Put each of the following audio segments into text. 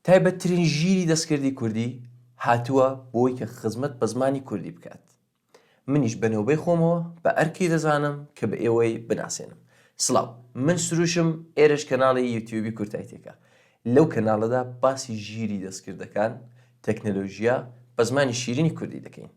تایبەتترین ژیری دەستکردی کوردی هاتووە بۆی کە خزمەت بە زمانی کوردی بکات. منیش بە نۆبەی خۆمەوە بە ئەرکی دەزانم کە بە ئێوەی بناسێنم. سڵاو، من سروشم، ئێرەش کەناڵی یوتیوبی کوردئایتێکە. لەو کەناڵەدا باسی ژیری دەستکردەکان، تەکنەلۆژیا، بە زمانی شیرینی کوردی دەکەین.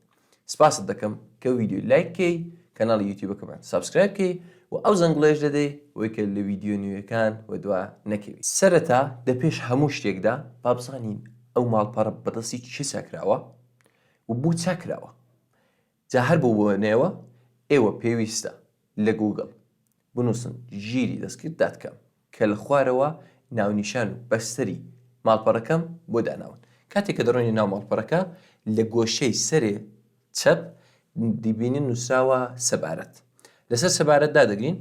سپاست دەکەم کە ڤیدیۆ لایک کەی، کەناڵی یوتیوبەکەمان subscribe کەی و ئەو زەنگڵەیەش دەدەی بۆی کە لە ڤیدیۆ نوێیەکان وەدوا نەکەوی. سەرەتا دە پێش هەموو شتێکدا با بزانین ئەو ماڵپەڕە بەدەستی کێ چاکراوە و بۆ چاکراوە؟ جا هەر بەو بۆنەیەوە ئێوە پێویستە لە گووگڵ بنووسن ژیری دەستکرد dot com کە لە خوارەوە ناونیشان و بەستەری ماڵپەڕەکەم بۆ داناون. کاتێک کە دەڕۆینە ناو ماڵپەڕەکە لە گۆشەی سەرێ چەپ دەبینن نووسراوە سەبارەت. لەسەر سەبارەت دادەگرین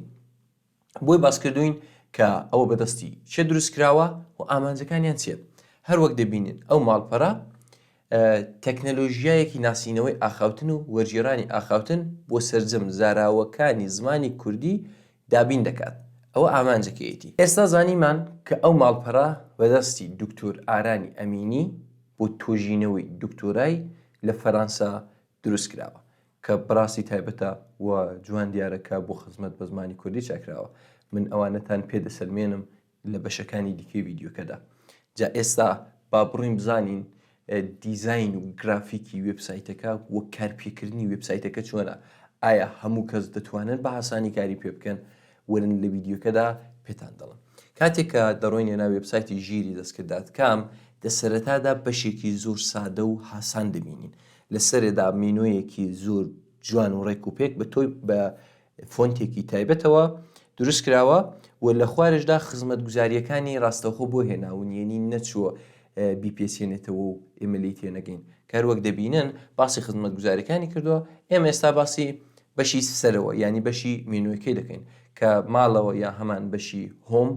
بۆی باس کردوین کە ئەوە بەدەستی چێ دروست کراوە و ئامانجەکانیان چیە. هەر وەک دەبینن ئەو ماڵپەڕە تەکنەلۆژیایەکی ناسینەوەی ئاخاوتن و وەرگێڕانی ئاخاوتن بۆ سەرجەم زاراوەکانی زمانی کوردی دابین دەکات، ئەوە ئامانجەکەیەتی. ئێستا زانیمان کە ئەو ماڵپەڕە بەدەستی دوکتور ئارانی ئەمینی بۆ تۆژینەوەی دوکتۆرای لە فەرانسە دروست کراوە کە بەڕاستی تایبەتە و جوان دیارە کە بۆ خزمەت بە زمانی کوردی چاکراوە. من ئەوانەتان پێ دەسەلمێنم لە بەشەکانی دیکەی ڤیدیۆکەدا. جا ئێستا با بڕۆین بزانین دیزاین و گرافیکی وێبسایتەکە و کارپێکردنی وێبسایتەکە چۆنە، ئایا هەموو کەس دەتوانن بە ئاسانی کاری پێ بکەن؟ وەرن لە ڤیدیۆکەدا پێتان دەڵێم. کاتێک کە دەڕۆینە ناو وێبسایتی ژیری دەستکرد dot com دە سەرەتادا بەشێکی زۆر سادە و هاسان دەبینین. لە سەرێدا مینۆیەکی زۆر جوان و ڕێک و پێک بە تۆی بە فۆنتێکی تایبەتەوە دروست کراوە و لە خوارشدا خزمەتگوزارییەکانی ڕاستەوخۆ بۆ هێناون یەنی نەچووە بیپێچێنێتەوە و ئێمە لێی تێنەگەین کە هەر وەک دەبینن باسی خزمەتگوزاریەکانی کردووە ئێمە ئێستا باسی بەشی سەرەوە یانی بەشی مێنوەکەی دەکەین کە ماڵەوە یا هەمان بەشی home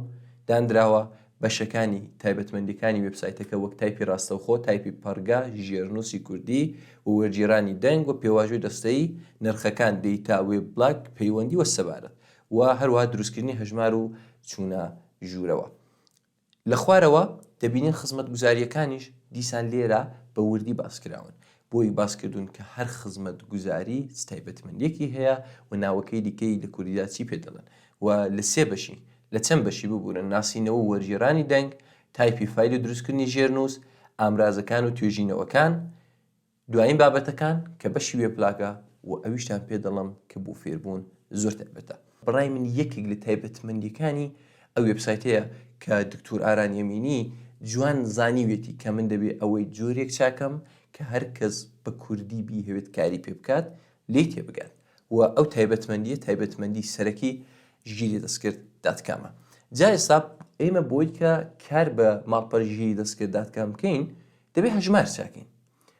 دانراوە بەشەکانی تایبەتمەندیەکانی وێبسایتەکە وەک تایپی ڕاستەوخۆ، تایپی پەڕگە، ژێرنووسی کوردی و وەرگێرانی دەنگ و پێواژۆی دەستەیی، نرخەکان، data، وێبلاگ، پەیوەندی و سەبارەت و هەروەها دروستکردنی هەژمار و چوونە ژوورەوە. لە خوارەوە دەبینین خزمەتگوزارییەکانیش دیسان لێرە بە وردی باس کراون. بۆی باس کردوون کە هەر خزمەتگوزاری چ تایبەتمەندییەکی هەیە و ناوەکەی دیکەی لە کوردیدا چی پێ دەڵێن و لە سێ بەشی لە چەند بەشی ببورن، ناسینەوە و وەرگێڕانی دەنگ، تایپی فایل و دروستکردنی ژێرنووس، ئامرازەکان و توێژینەوەکان، دوایین بابەتەکان کە بەشی وێبلاگە و ئەویشتان پێ دەڵێم کە بۆ فێربوون زۆر تایبەتە. بەڕای من یەکێک لە تایبەتمەندیەکانی ئەو وێبسایتەیە کە دکتۆر ئاران یەمینی جوان زانیوێتی کە من دەبێ ئەوەی جۆرێک چاکەم کە هەر کەس بە کوردی بیهەوێت کاری پێ بکات لێی تێبگات و ئەو تایبەتمەندیە تایبەتمەندی سەرەکی ژیری دەستکرد dot com ە. جا ئێستا ئێمە بۆی کە کار بە ماڵپەری ژیری دەستکرد dot com بکەین دەبێ هەژمار چاکەین.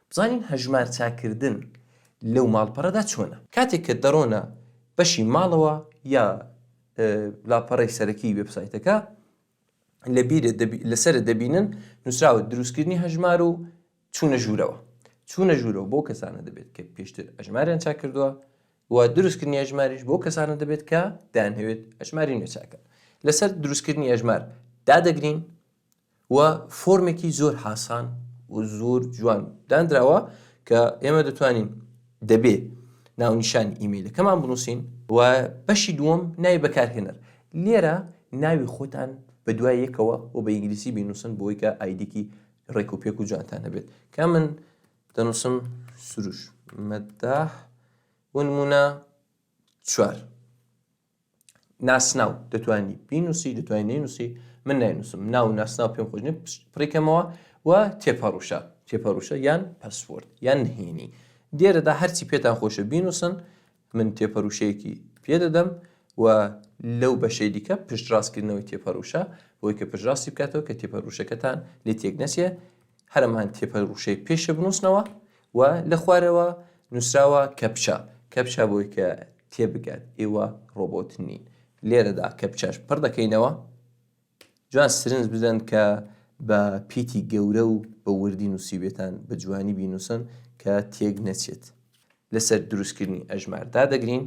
بزانین هەژمار چاککردن لەو ماڵپەڕەدا چۆنە. کاتێک کە دەڕۆنە بەشی ماڵەوە یا لاپەڕەی سەرەکی وێبسایتەکە لەبیرت لەسەرت دەبینن نووسراوە دروستکردنی هەژمار و چوونە ژوورەوە. چوونە ژوورەوە بۆ کەسانە دەبێت کە پێشتر ئەژماریان چاک کردووە و دروستکردنی ئەژماریش بۆ کەسانە دەبێت کە دەیانهەوێت ئەژماری نوێ چاکەن. لەسەر دروستکردنی ئەژمار دادەگرین و فۆرمێکی زۆر هاسان و زۆر جوان دانراوە کە ئێمە دەتوانین دەبێ ناونیشانی ئیمەیلەکەمان بنووسین و بەشی دووەم ناوی بەکارهێنەر لێرە ناوی خۆتان بە دوای یەکەوە و بە ئینگلیسی بینووسن بۆی کە ئایدیکی ڕێک و پێک و جوانتان هەبێت کە من دەنووسم سروش مەداح بۆ نمونە چوار ناسناو دەتوانی بینوسی دەتوانی نەینوسی من ناینوسم ناو ناسناو پێم خۆش نیە پڕیکەمەوە و تێپەڕوشە تێپەڕوشە یان password یان نهێنی دێرەدا هەرچی پێتان خۆشە بینوسن من تێپەروشەیەکی پێدەدەم و لەو بەشەی دیکە پشتڕاستکردنەوەی تێپەروشە بۆی کە پشتڕاستی بکاتەوە کە تێپەروشەکەتان لێ تێک نەچێ هەرەمان تێپەروشەی پێشە بنووسنەوە و لە خوارەوە نووسراوە captcha captcha بۆی کە تێبگات ئێوە ڕۆبۆت نین. لێرەدا captcha ش پڕ دەکەینەوە. جوان سرنج بدەن کە بە پیتی گەورە و بە وردی نووسیبێتان بە جوانی بینووسن کە تێک نەچێت. لەسەر دروستکردنی ئەژمار دادەگرین.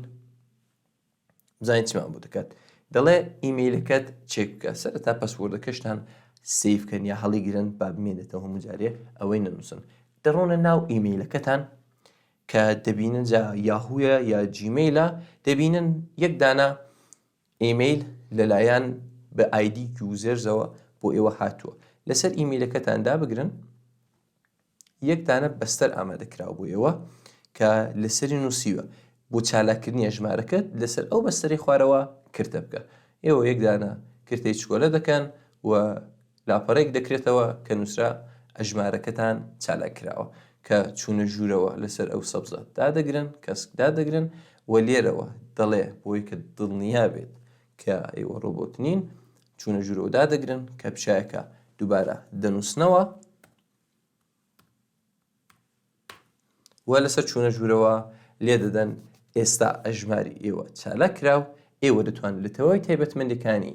بزانین چیمان بۆ دەکات. دەڵێ ئیمەیلەکەت چێک بکە. سەرەتا password ەکەشتان. save کەن یا هەڵیگرن با بمێنێتەوە هەموو جارێ ئەوەی نەنووسن. دەڕۆنە ناو ئیمەیلەکەتان کە دەبینن جا یاهوویە یا جیمەیلە دەبینن یەک دانە ئیمەیل لەلایەن بە ئایدی users ەوە بۆ ئێوە هاتووە لەسەر ئیمەیلەکەتان دابگرن یەک دانە بەستەر ئامادە کراوە بۆ ئێوە کە لەسەری نووسیوە بۆ چالاککردنی ئەژمارەکەت لەسەر ئەو بەستەرەی خوارەوە کرتە بکە ئێوە یەک دانە کرتەی چکۆلە دەکەن و لاپەڕێک دەکرێتەوە کە نووسرا ئەژمارەکەتان چالاک کراوە کە چوونە ژوورەوە لەسەر ئەو سەبزە دادەگرن کەسک دادەگرن و لێرەوە دەڵێ بۆی کە دڵنیا بێت کە ئێوە ڕۆبۆت نین چوونە ژوورەوە دادەگرن captcha یەکە دووبارە دەنووسنەوە و لەسەر چوونە ژوورەوە لێدەدەن ئێستا ئەژماری ئێوە چالاک کرا و ئێوە دەتوانن لە تەواوی تایبەتمەندیەکانی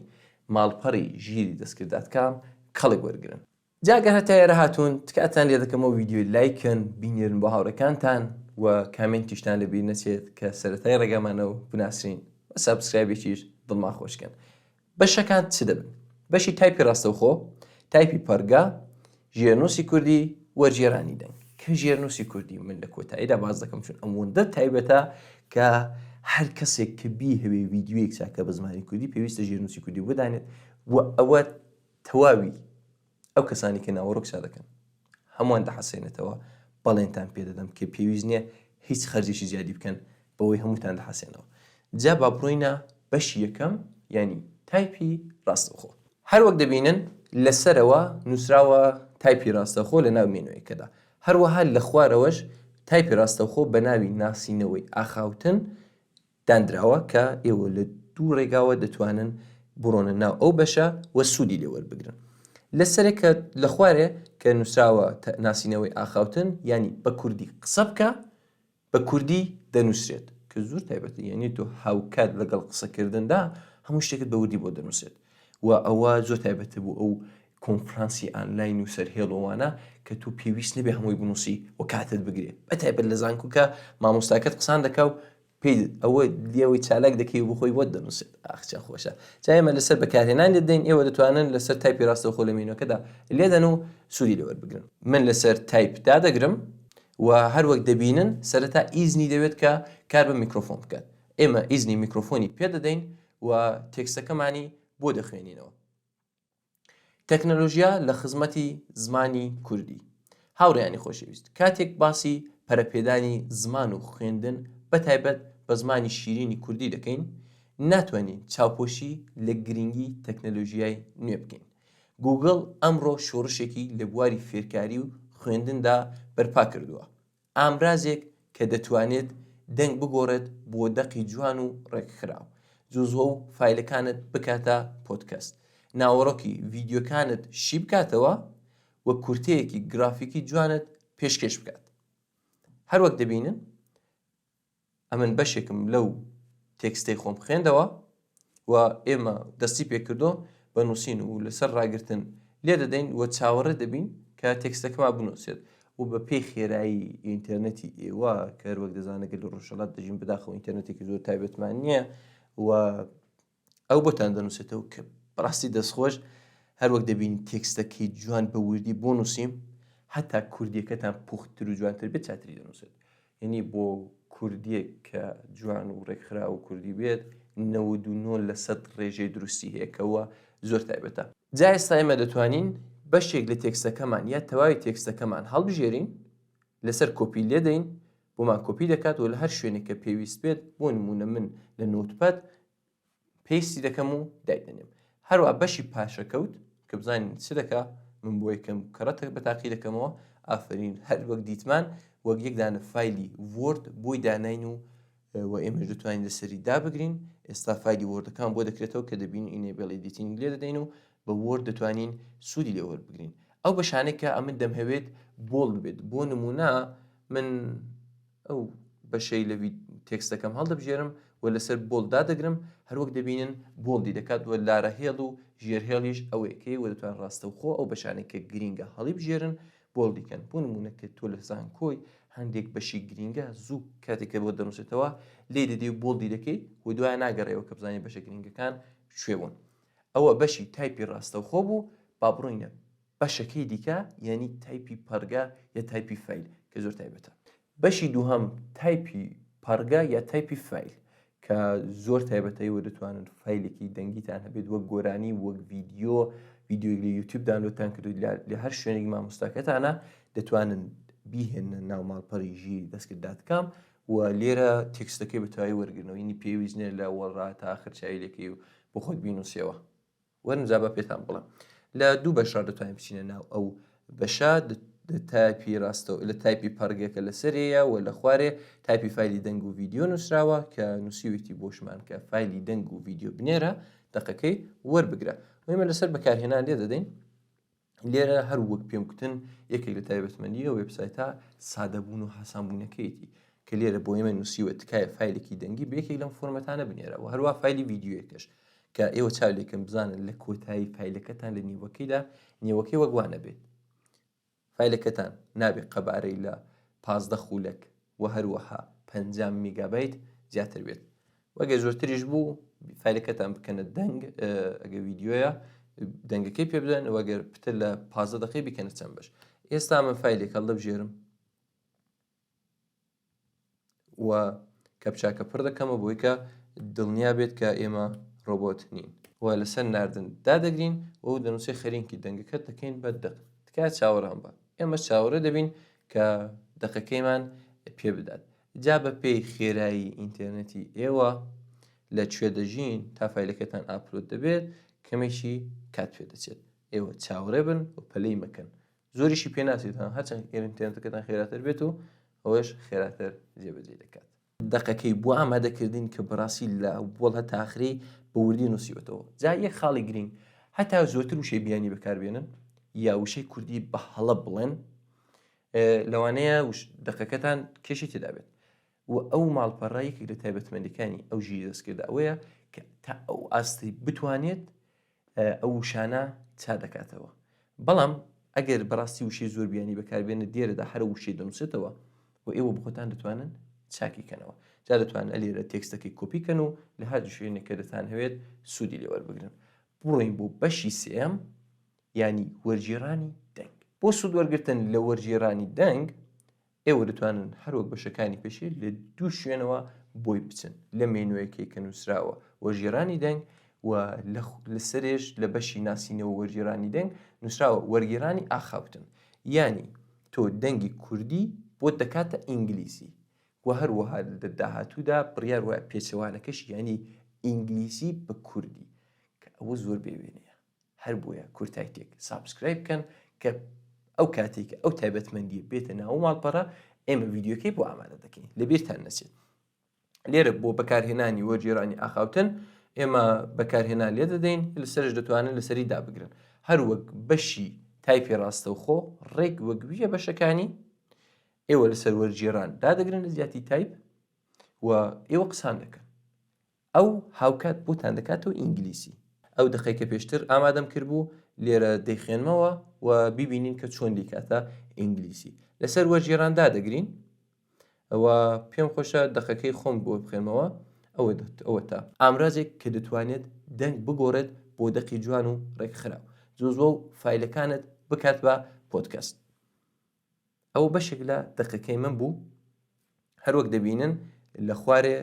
ماڵپەڕی ژیری دەستکرد dot com کەڵک وەرگرن. جا گەر هەتا ئێرە هاتوون تکاتان لێ دەکەم ئەو ڤیدیۆی لایک کەن بینێرن بۆ هاوڕێکانتان و comment یشتان لە بیر نەچێت کە سەرەتای ڕێگامانە و بناسرین و subscribe ێکیش دڵمان خۆش کەن. بەشەکان چ دەبن؟ بەشی تایپی ڕاستەوخۆ، تایپی پەڕگە، ژێرنووسی کوردی، وەرگێڕانی دەنگ. کە ژێرنووسی کوردی من لە کۆتاییدا باس دەکەم چون ئەوەندە تایبەتە کە هەر کەسێک کە بیهەوێ ڤیدیۆیەک چاکە بە زمانی کوردی پێویستە ژێرنووسی کوردی بدانێت و ئەوە تەواوی ئەو کەسانی کە ناوەڕۆک چا دەکەن هەمووان دەحەسێنێتەوە بەڵێنتان پێدەدەم کە پێویست نییە هیچ خەرجێکی زیادی بکەن بەوەی هەمووتان دەحەسێنەوە جا با بڕۆینە بەشی یەکەم یانی تایپی ڕاستەوخۆ. هەروەک دەبینن لە سەرەوە نووسراوە تایپی ڕاستەوخۆ لە ناو مێنۆیەکەدا هەروەها لە خوارەوەش تایپی ڕاستەوخۆ بە ناوی ناسینەوەی ئاخاوتن دانراوە کە ئێوە لە دوو ڕێگاوە دەتوانن بڕۆنە ناو ئەو بەشە و سوودی لێ وەربگرن. لە سەرێ کە لە خوارێ کە نووسراوە ناسینەوەی ئاخاوتن یانی بە کوردی قسە بکە بە کوردی دەنووسرێت کە زۆر تایبەتە یانی تۆ هاوکات لەگەڵ قسەکردندا هەموو شتێکت بە وردی بۆ دەنووسێت و ئەوە زۆر تایبەتە بۆ ئەو کۆنفرانسی ئانلاین و سەرهێڵ و ئەوانە کە تۆ پێویست نەبێ هەمووی بنووسی و کاتت بگرێ بە تایبەت لە زانکۆ کە مامۆستاکەت قسان دەکا و پێی ئەوە لێوەی چالاک دەکەی و بخۆی بۆت دەنووسێت ئاخ چەند خۆشە جا ئێمە لەسەر بەکارهێنان لێدەین ئێوە دەتوانن لەسەر تایپی ڕاستەوخۆ لە مینۆکەدا لێدەن و سوودی لێ وەربگرن من لەسەر تایپ دادەگرم و هەروەک دەبینن سەرەتا ئیزنی دەوێت کە کار بە میکرۆفۆن بکات ئێمە ئیزنی میکرۆفۆنی پێدەدەین و تێکستەکەمانی بۆ دەخوێنینەوە. تەکنەلۆژیا لە خزمەتی زمانی کوردی هاوڕێیانی خۆشەویست کاتێک باسی پەرەپێدانی زمان و خوێندن بە تایبەت بە زمانی شیرینی کوردی دەکەین ناتوانین چاوپۆشی لە گرنگی تەکنەلۆژیای نوێ بکەین گوگڵ ئەمڕۆ شۆڕشێکی لە بواری فێرکاری و خوێندندا بەرپا کردووە ئامرازێک کە دەتوانێت دەنگ بگۆڕێت بۆ دەقی جوان و ڕێکخراو، جوزوە و فایلەکانت بکاتە پۆدکەست، ناوەڕۆکی ڤیدیۆکانت شی بکاتەوە و کورتەیەکی گرافیکی جوانت پێشکێش بکات. هەروەک دەبینن ئەمن بەشێکم لەو تێکستەی خۆم خوێندەوە و ئێمە دەستی پێکردۆ بە نووسین و لەسەر ڕاگرتن لێ دەدەین و چاوەڕێ دەبین کە تێکستەکەمان بنووسێت و بە پێی خێرایی ئینتەرنێتی ئێوە کە هەروەک دەزانە گەلی ڕۆژهەڵات دەژین بەداخەوە ئینتەرنێتێکی زۆر تایبەتمان نییە و ئەو بۆتان دەنووسێتەوە کە بەڕاستی دەستخۆش هەروەک دەبینی تێکستەکەی جوان بە وردی بۆ نووسیم هەتا کوردیەکەتان پوختتر و جوانتر بێت چاتری دەنووسێت یعنی بۆ کوردیەک کە جوان و ڕێکخراو و کوردی بێت 99 لە سەد ڕێژەی دروستی هەیە کەەوە زۆر تایبەتە جا ئێستا ئێمە دەتوانین بەشێک لە تێکستەکەمان یا تەواوی تێکستەکەمان هەڵبژێرین لەسەر کۆپی لێدەین بۆمان کۆپی دەکات و لە هەر شوێنێک کە پێویست بێت بۆ نمونە من لە Notepad paste ی دەکەم و دایدەنێم هەروە بەشی پاشەکەوت کە بزانین چ دەکا من بۆ یەکەم کەڕەتە بە تاقی دەکەمەوە ئافرین هەر وەک دیتمان وەک یەک دانە فایلی Word بۆی داناین و و ئێمەش دەتوانین لەسەری دابگرین ئێستا فایلی Word ەکان بۆ دەکرێتەوە کە دەبین enable editing لێ دەدەین و بە Word دەتوانین سوودی لێ وەربگرین ئەو بەشانێک کە ئەمن دەمهەوێت bold بێت بۆ نمونە من ئەو بەشەی لە تێکستەکەم هەڵدەبژێرم و لەسەر bold دادەگرم هەروەک دەبینن bold ی دەکات و لارە هێڵ و ژێرهێڵیش ئەوەیەکەی و دەتوان ڕاستەوخۆ ئەو بەشانەی کە گرینگە هەڵیبژێرن bold ی کەن بۆ نمونە کە تۆ لە زانکۆی هەندێک بەشی گرینگە زوو کاتێک کە بۆ دەنووسێتەوە لێ دەدەی و bold ی دەکەی و دوای ناگەڕێەوە کە بزانانی بەشە گرینگەکان کوێ بوون ئەوە بەشی تایپی ڕاستەوخۆ بوو. با بڕۆینە بەشەکەی دیکە یانی تایپی پەڕگە یا تایپی فایل کە زۆر تایبەتە. بەشی دووهەم تایپی پەڕگە یا تایپی فایل کە زۆر تایبەتە ئێوە دەتوانن فایلێکی دەنگیتان هەبێت وەک گۆرانی وەک ڤیدیۆ ڤیدیۆیەک لە یوتیوب دانلۆدتان کردو لە هەر شوێنێک مامۆستاکەتانە دەتوانن بیهێننە ناو ماڵپەڕی ژیری دەستکرد dot com و لێرە تێکستەکەی بە تەواوی وەرگرنەوە ینی پێویست نییە لە وەڕا تا ئاخر چاوی لێکەی و بۆ خۆت بینوسیەوە. وەرن جا با پێتان بڵێم لە دوو بەشڕا دەتوانین بچینە ناو ئەو بەشە لە تایپی ڕاستە لە تایپی پەڕگەکە لەسەرەیە و لە خوارێ تایپی فایلی دەنگ و ڤیدیۆ نووسراوە کە نووسیوێتی بۆشمان کە فایلی دەنگ و ڤیدیۆ بنێرە دەقەکەی وەربگرە ئێمە لەسەر بەکارهێنان لێ دەدەین لێرە هەر وەک پێم کوتن یەکێک لە تایبەتمەندی ئەو وێبسایتە سادەبوون و هاسانبوونەکەیەتی کە لێرە بۆ ئێمە نووسیوە تکایە فایلێکی دەنگی بە یەکێک لەم فۆرمەتانە بنێرە و هەروە فایلی ڤیدیۆیەکەش کە ئێوە چاو لێکەن بزانن لە کۆتایی فایلەکەتان لە نیوەکەیدا نیوەکەی وەک وانە بێت فایلەکەتان نابێت قەبارەی لە 15 خولەک و هەروەها 50 میگابایت زیاتر بێت وەگەر زۆرتریش بوو فایلەکەتان بکەنە دەنگ ئەگە ویددیویە دەنگەکەی پێ بدەن وەگەر پتر لە 15 دقی بیکەنە چەند بەش ئێستا من فایلێک هەڵدەبژێرم و captcha کە پڕ دەکەمە بۆی کە دڵنیا بێت کە ئێمە ڕۆبۆت نین و لەسەر ناردن دادەگرین و دەنووسێ خەرینکی دەنگەکە دەکەین بە دەق تکایە چاوەڕان بە ئێمە چاوەڕێ دەبین کە دەقەکەیمان پێ بدات جا بە پێی خێرایی ئینتەرنێتی ئێوە لە کوێ دەژین تا فایلەکەتان upload دەبێت کەمێکی کات پێ دەچێت ئێوە چاوەڕێ بن و پەلەی مەکەن زۆریشی پێ ناچێت هەرچەند ئینتەرنێتەکەتان خێراتر بێت و ئەوەش خێراتر جێبەجێ دەکات. دەقەکەی بۆ ئامادەکردین کە بەڕاستی لە ئەوەڵ هەتا ئاخری بە وردی نووسیوەتەوە. جا یەک خاڵی گرینگ هەتا زۆرتر وشەی بیانی بەکاربێنن یا وشەی کوردی بە هەڵە بڵێن لەوانەیە دەقەکەتان کێشەی تێدا بێت و ئەو ماڵپەڕە یەکێک لە تایبەتمەندیەکانی ئەو ژیری دەستکردە ئەوەیە کە تا ئەو ئاستی بتوانێت ئەو وشانە چا دەکاتەوە بەڵام ئەگەر بەڕاستی وشەی زۆر بیانی بەکاربێنە دێرەدا هەرە وشەی دەنووسێتەوە و ئێوە بخۆتان دەتوانن چاکی کەنەوە جا دەتوانن لێرە تێکستەکەی کۆپی کەن و لە هەر شوێنێک کە دەتانهەوێت سوودی لێ وەربگرن بڕۆین بۆ بەشی سێیەم یانی وەرگێڕانی دەنگ بۆ سوود وەرگرتن لە وەرگێڕانی دەنگ ئێوە دەتوانن هەر وەک بەشەکانی پێشێ لە دوو شوێنەوە بۆی بچن لە مێنوەکەی کە نووسراوە وەرگێڕانی دەنگ و لە سەرێش لە بەشی ناسینەوە وەرگێڕانی دەنگ نووسراوە وەرگێڕانی ئاخاوتن یانی تۆ دەنگی کوردی بۆت دەکاتە ئینگلیزی و هەروەها لە داهاتوودا بڕیار وایە پێچەوانەکەش یانی ئینگلیزی بە کوردی کە ئەوە زۆر بێ وێنەیە هەر بۆیە کورتای تێک subscribe بکەن کە ئەو کاتێک کە ئەو تایبەتمەندیە بێتە ناو ماڵپەڕە ئێمە ڤیدیۆکەی بۆ ئامادە دەکەین لەبیرتان نەچێت لێرە بۆ بەکارهێنانی وەرگێڕانی ئاخاوتن ئێمە بەکارهێنان لێ دەدەین لەسەرش دەتوانن لەسەری دابگرن هەر وەک بەشی تایپی ڕاستەوخۆ ڕێک وەک ویە بەشەکانی ئێوە لەسەر وەرگێڕان دادەگرن لە جیاتی تایپ و ئێوە قسان دەکەن ئەو هاوکات بۆتان دەکاتەوە ئینگلیسی. ئەو دەقەی کە پێشتر ئامادەم کردبوو لێرە دەیخوێنمەوە و بیبینین کە چۆن دەیکاتە ئینگلیسی. لەسەر وەرگێڕان دادەگرین و پێم خۆشە دەقەکەی خۆم بۆ بخوێنمەوە ئەوەتا. ئامرازێک کە دەتوانێت دەنگ بگۆڕێت بۆ دەقی جوان و ڕێکخراو. جزوە و فایلەکانت بکات بە پۆدکاست. ئەوە بەشێک لە دەقەکەی من بوو هەروەک دەبینن لە خوارێ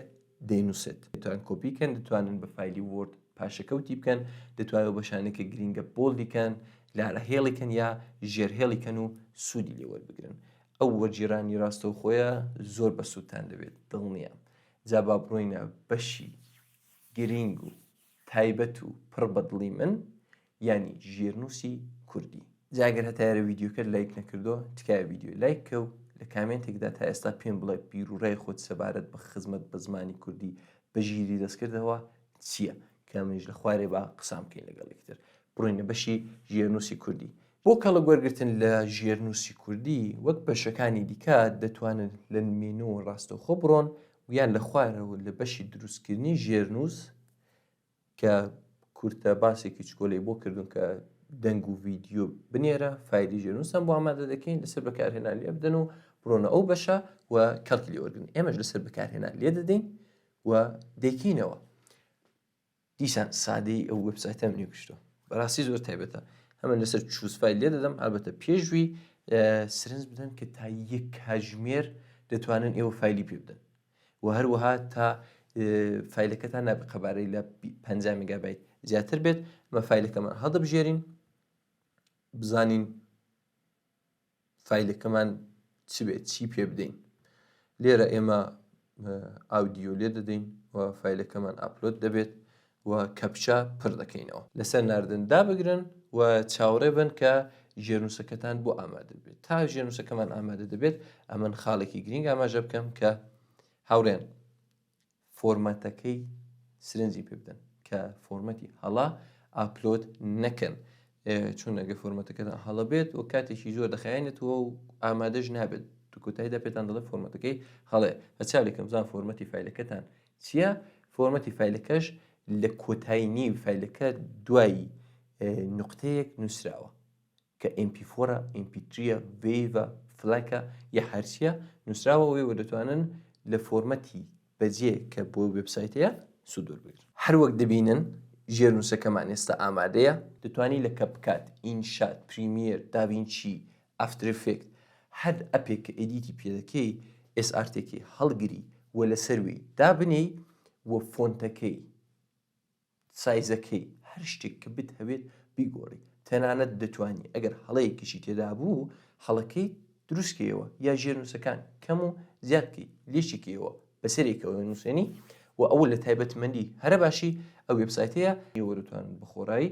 دەینووسێت دەتوان کۆپی کەن دەتوانن بە فایلی Word پاشەکەوتی بکەن دەتوانن بەشانێک کە گرینگە bold ی کەن لارە هێڵی کەن یا ژێر هێڵی کەن و سوودی لێ وەربگرن ئەو وەرگێرانی ڕاستەوخۆیە زۆر بە سوودتان دەبێت دڵنیام جا با بڕۆینە بەشی گرینگ و تایبەت و پڕ بەدڵی من یانی ژێرنووسی کوردی. جا گەر هەتا ئێرە ڤیدیۆکەت لایک نەکردووە تکایە ڤیدیۆ لایک کە و لە کامێنتێکدا تا ئێستا پێم بڵێ بیروڕای خۆت سەبارەت بە خزمەت بە زمانی کوردی بە ژیری دەستکردەوە چییە کە منیش لە خوارێ با قسان بکەین لەگەڵ یەکتر بڕۆینە بەشی ژێرنووسی کوردی بۆ کەڵک وەرگرتن لە ژێرنووسی کوردی وەک بەشەکانی دیکە دەتوانن لە مێنۆ ڕاستەوخۆ بڕۆن و یان لە خوارەوە لە بەشی دروستکردنی ژێرنووس کە کورتە باسێکی چکۆلەی بۆ کردوون کە دەنگ و ڤیدیۆ بنێرە فایلی ژێرنووسان بۆ ئامادە دەکەین لەسەر بەکارهێنان لێ بدەن و بڕۆنە ئەو بەشە و کەڵکی لێ وەرگن ئێمەش لەسەر بەکارهێنان لێ دەدەین و دەیکەینەوە دیسان سادەی ئەو وبسایتەم نیوشتۆ بەڕاستی زۆر تایبەتە. ئەمن لەسەر choose file لێ دەدەم ئەلبەتە پێشوی سرنج بدەن کە تا یەک کاژمێر دەتوانن ئێوە فایلی پێ بدەن و هەروەها تا فایلەکەتان نابێت قەبارەی لە 50 مگابایت زیاتر بێت ئەمە فایلەکەمان هەڵدەبژێرین بزانین فایلەکەمان چ بێت چی پێ بدەین لێرە ئێمە ئاودیو لێ دەدەین و فایلەکەمان upload دەبێت و captcha پڕ دەکەینەوە. لەسەر ناردن دابگرن و چاوەڕێ بن کە ژێرنووسەکەتان بۆ ئامادە بێت. تا ژێرنووسەکەمان ئامادە دەبێت ئەمن خاڵێکی گرینگ ئاماژە بکەم کە هاوڕێن فۆرمەتەکەی سرنجی پێ بدەن کە فۆرمەتی هەڵە upload نەکەن چون ئەگە فۆرمەتەکەتان هەڵە بێت و کاتێکی زۆر دەخایەنێتەوە و ئامادەش نابێت تو کۆتاییدا پێتان دەڵێ فۆرمەتەکەی هەڵەیە هەچاوێکم زان فۆرمەتی فایلەکەتان چییە؟ فۆرمەتی فایلەکەش لە کۆتایی نێوی فایلەکە دوای نوقتەیەک نووسراوە کە MP4 ە، MP3 ە، WAV ە، FLAC ە یا هەرچیە نووسراوە و ئێوە دەتوانن لە فۆرمەتی بەجێ کە بۆ وێبسایتەیە سوود وەربگرن. هەر وەک دەبینن ژێرنووسەکەمان ئێستا ئامادەیە. دەتوانی لە CapCut، InShot، Premiere، DaVinci، After Effect هەر ئەپێک کە edit ی پێ دەکەی SRT ەکەی هەڵگری و لەسەروی دابنێی و فۆنتەکەی سایزەکەی هەر شتێک کە بتهەوێت بیگۆڕی تەنانەت دەتوانی ئەگەر هەڵەیەکیشی تێدا بوو هەڵەکەی دروست کەیەوە یا ژێرنووسەکان کەم و زیاد بکەی لێکی کەیەوە بەسەرێکەوە نووسێنی و ئەوە لە تایبەتمەندی هەرە باشی ئەو وێبسایتەیە ئێوە دەتوانن بەخۆڕایی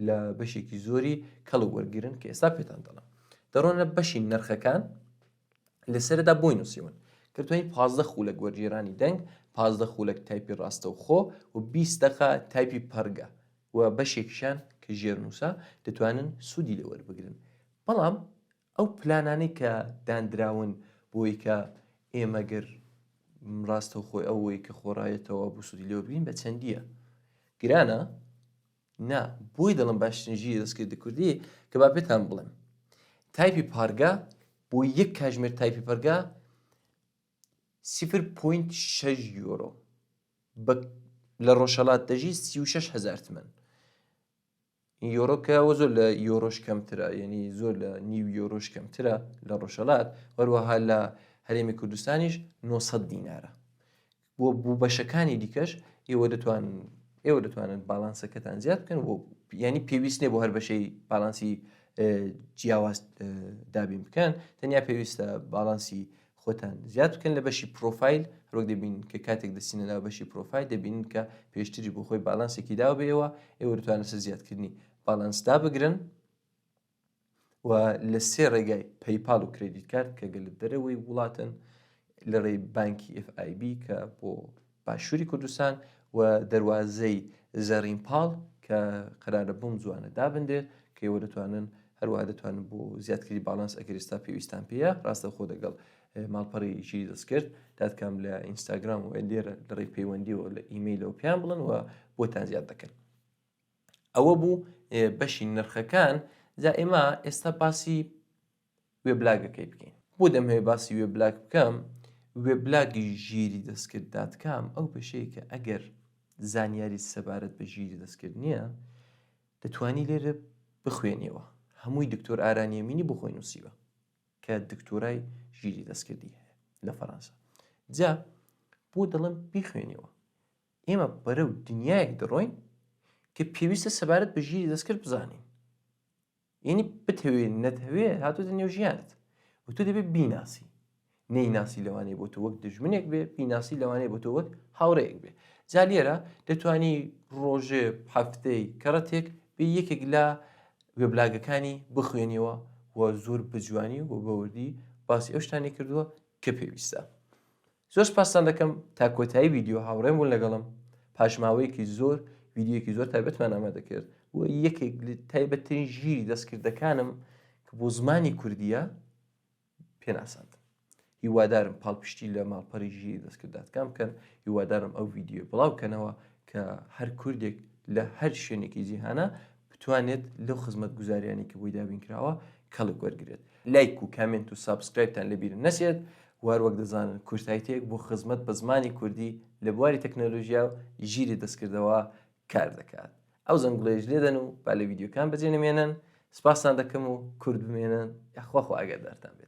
لە بەشێکی زۆری کەڵک وەرگرن کە ئێستا پێتان دەڵێم دەڕۆنە بەشی نرخەکان لەسەردا بۆی نووسیون کە توانی 15 خولەک وەرگێرانی دەنگ 15 خولەک تایپی ڕاستەوخۆ و 20 دقە تایپی پەرگە و بەشێکیشان کە ژێرنووسە دەتوانن سوودی لێ وەربگرن بەڵام ئەو پلانانەی کە داندراون بۆی کە ئێمە گەر ڕاستەوخۆی ئەوەی کە خۆڕایەتەوە بۆ سوودی لێ وەربگرین بە چەندیە گرانە نا بۆی دەڵم باشترین ژیری دەستکردی کوردی کە با پێتان بڵێم تایپی پارگە بۆ یەک کاژمێر تایپی پەرگە 0.6 یۆرۆ بە لە ڕۆژهەڵات دەژی 36 هزار تمەن یۆرۆ کە ئەوە زۆر لە یۆرۆش کەمترە یعنی زۆر لە نیو یۆرۆش کەمترە لە ڕۆژهەڵات هەروەها لە هەرێمی کوردستانیش 900 دینارە بۆ بۆ بەشەکانی دیکەش ئێوە دەتوانن ئێوە دەتوانن باڵانسەکەتان زیاد بکەن بۆ ینی پێویست نیە بۆ هەر بەشەی باڵانسی جیاواز دابین بکەن تەنیا پێویستە باڵانسی خۆتان زیاد بکەن لە بەشی پرۆفایل هەروەک دەبین کە کاتێک دەچینە ناو بەشی پرۆفایل دەبینن کە پێشتری بۆ خۆی باڵانسێکی داوە بە ئێوە ئێوە دەتوانن لەسەر زیادکردنی باڵانس دابگرن و لە سێ ڕێگای PayPal و credit card کە گەل دەرەوەی وڵاتن لە ڕێی بانکی FIB کە بۆ باشووری کوردستان و دەروازەی زەڕین پاڵ کە قەرارە بەم زووانە دابنرێت کە ئێوە دەتوانن هەروەها دەتوانن بۆ زیادکردنی باڵانس ئەگەر ئێستا پێویستان پێیە ڕاستەوخۆ دەگەڵ ماڵپەڕی ژیری دەستکرد داتکام لە ئینستاگرام و لێرە لە ڕێی پەیوەندیەوە لە ئیمەیلەوە پێیان بڵن و بۆتان زیاد دەکەن ئەوە بوو بەشی نرخەکان جا ئێمە ئێستا باسی وێبلاگەکەی بکەین. بۆ دەمهەوێ باسی وێبلاگ بکەم، وێبلاگی ژیری دەستکرد dot com ئەو بەشەیە کە ئەگەر زانیاریت سەبارەت بە ژیری دەستکرد نییە دەتوانی لێرە بخوێنیەوە. هەمووی دکتۆر ئاران یەمینی بۆ خۆی نووسیوە کە دکتۆرای ژیری دەستکردی هەیە لە فەرەنسا. جا بۆ دەڵێم بیخوێنیەوە ئێمە بەرەو دنیایەک دەڕۆین کە پێویستە سەبارەت بە ژیری دەستکرد بزانین. یعنی بتەوێ نەتەوێ هاتوتە نێو ژیانت و تۆ دەبێت بیناسی نەیناسی لەوانەیە بۆ تۆ وەک دژمنێک بێ بیناسی لەوانەیە بۆ تۆ وەک هاوڕێیەک بێ جا لێرە دەتوانی ڕۆژێ هەفتەی کەڕەتێک بێ یەکێک لە وێبلاگەکانی بخوێنیەوە و زۆر بەجوانی و بەوردی باسی ئەو شتانی کردووە کە پێویستە زۆر سپاستان دەکەم تا کۆتایی ڤیدیۆ هاوڕێم بوون لەگەڵم پاش ماوەیەکی زۆر ڤیدیۆیەکی زۆر تایبەتمان ئامادە کرد و یەکێک لە تایبەتترین ژیری دەستکردەکانم کە بۆ زمانی کوردیە پێناساندم هیوادارم پاڵپشتی لە ماڵپەڕی ژیری دەستکرداتکان بکەن هیوادارم ئەو ڤیدیۆ بڵاو کەنەوە کە هەر کوردێک لە هەر شوێنێکی جیهانە بتوانێت لەو خزمەتگوزاریانەی کە بۆی دابین کراوە کەڵک وەرگرێت. لایک و comment و subscribe تان لەبیر نەچێت و هەروەک دەزانن کورتایتێک بۆ خزمەت بە زمانی کوردی لە بواری تەکنەلۆژیا و ژیری دەستکردەوە کار دەکات. ئەو زەنگوڵەیەش لێدەن و با لە ڤیدیۆکان بەجێ نەمێنن. سپاستان دەکەم و کورد بمێنن یاخوا خوا ئاگادارتان بێت.